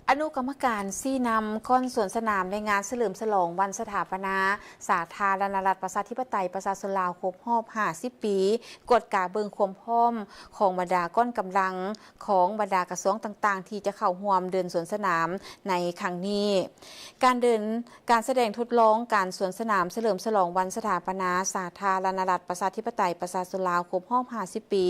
ອະນຸກຳມະການຊີ້ນຳກ້ອນສວນສະໜາມ ໃນງານສະເຫຼີມສະຫຼອງວັນສະຖາປະນາສາທາລະນະລັດ ປະຊາທິປະໄຕ ປະຊາຊົນລາວ ຄົບຮອບຫ້າສິບປີ, ກວດກາເບິ່ງຄວາມພ້ອມຂອງບັນດາກ້ອນກຳລັງຂອງບັນດາກະຊວງຕ່າງໆ ທີ່ຈະເຂົ້າຮ່ວມເດີນສວນສະໜາມໃນຄັ້ງນີ້. ການເດີນ ການສະແດງທົດລອງການສວນສະໜາມສະເຫຼີມສະຫຼອງວັນສະຖາປະນາສາທາລະນະລັດ ປະຊາທິປະໄຕ ປະຊາຊົນລາວ ຄົບຮອບຫ້າສິບປີ,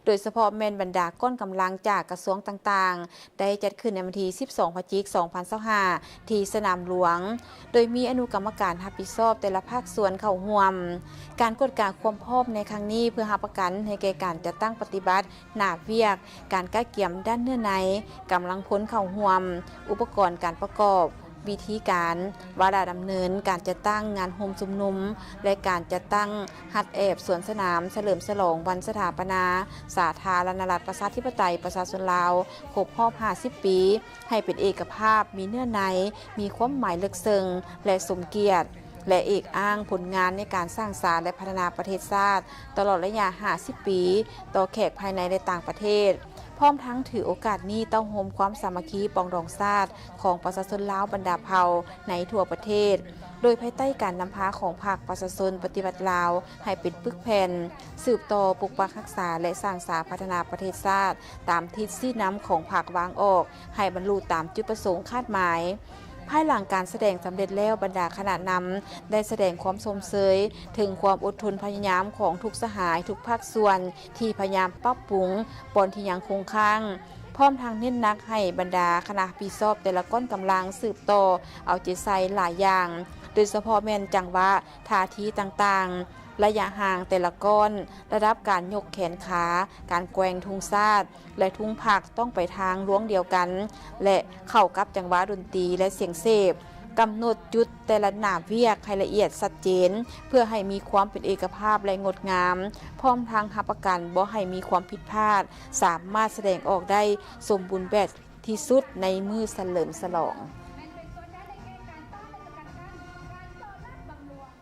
ໂດຍສະເພາະແມ່ນບັນດາກ້ອນກຳລັງຈາກກະຊວງຕ່າງໆ ໄດ້ຈັດຂຶ້ນໃນວັນທີສິບສອງ ພະຈິກ ສອງພັນຊາວຫ້າ ທີ່ສະໜາມຫຼວງ, ໂດຍມີອະນຸກຳມະການຮັບຜິດຊອບແຕ່ລະພາກສ່ວນເຂົ້າຮ່ວມ. ການກວດກາຄວາມພ້ອມໃນຄັ້ງນີ້ ເພື່ອຮັບປະກັນໃຫ້ແກ່ການຈັດຕັ້ງປະຕິບັດ ໜ້າວຽກ, ການກະກຽມດ້ານເນື້ອໃນ, ກຳລັງພົນເຂົ້າຮ່ວມ, ອຸປະກອນການປະກອບ, ວິທີການ, ວາລະດຳເນີນການຈັດຕັ້ງງານໂຮມຊຸມນຸມ ແລະ ການຈັດຕັ້ງຮັດແອບສວນສະໜາມສະເຫຼີມສະຫຼອງວັນສະຖາປະນາສາທາລະນະລັດ ປະຊາທິປະໄຕ ປະຊາຊົນລາວ ຄົບຮອບຫ້າສິບປີ ໃຫ້ເປັນເອກະພາບ, ມີເນື້ອໃນ, ມີຄວາມໝາຍເລິກເຊິ່ງ ແລະ ສົມກຽດ ແລະ ເອກອ້າງຜົນງານໃນການສ້າງສາ ແລະ ພັດທະນາປະເທດຊາດ ຕະຫຼອດໄລຍະຫ້າສິບປີ ຕໍ່ແຂກພາຍໃນ ແລະ ຕ່າງປະເທດ, ພ້ອມທັງຖືໂອກາດນີ້ເຕົ້າໂຮມຄວາມສາມັກຄີປອງດອງຊາດຂອງປະຊາຊົນລາວບັນດາເຜົ່າໃນທົ່ວປະເທດ, ໂດຍພາຍໃຕ້ການນຳພາຂອງພັກປະຊາຊົນປະຕິວັດລາວ ໃຫ້ເປັນປຶກແຜ່ນ, ສືບຕໍ່ປົກປັກຮັກສາ ແລະ ສ້າງສາພັດທະນາປະເທດຊາດ ຕາມທິດຊີ້ນຳຂອງພັກວາງອອກ ໃຫ້ບັນລຸຕາມຈຸດປະສົງຄາດໝາຍ. ພາຍຫຼັງການສະແດງສຳເລັດແລ້ວ, ບັນດາຄະນະນຳໄດ້ສະແດງຄວາມຊົມເຊີຍເຖິງຄວາມອົດທົນພະຍາຍາມຂອງທຸກສະຫາຍ, ທຸກພາກສ່ວນ ທີ່ພະຍາຍາມປັບປຸງບ່ອນທີ່ຍັງຄົງຄ້າງ, ພ້ອມທັງເນັ້ນໜັກໃຫ້ບັນດາຄະນະຮັບຜິດຊອບແຕ່ລະກ້ອນກຳລັງສືບຕໍ່ເອົາໃຈໃສ່ຫຼາຍຢ່າງ, ໂດຍສະເພາະແມ່ນຈັງຫວະ, ທ່າທີຕ່າງໆ, ໄລຍະຫ່າງແຕ່ລະກ້ອນ, ລະດັບການຍົກແຂນຂາ, ການແກວ່ງທຸງຊາດ ແລະ ທຸງພັກຕ້ອງໄປທາງລວງດຽວກັນ ແລະ ເຂົ້າກັບຈັງຫວະດົນຕີ ແລະ ສຽງເສບ. ກຳນົດຈຸດແຕ່ລະໜ້າວຽກໃຫ້ລະອຽດຊັດເຈນ ເພື່ອໃຫ້ມີຄວາມເປັນເອກະພາບ ແລະ ງົດງາມ, ພ້ອມທັງຮັບປະກັນບໍ່ໃຫ້ມີຄວາມຜິດພາດ, ສາມາດສະແດງອອກໄດ້ສົມບູນແບບທີ່ສຸດໃນມື້ສະເຫຼີມສະຫຼອງ.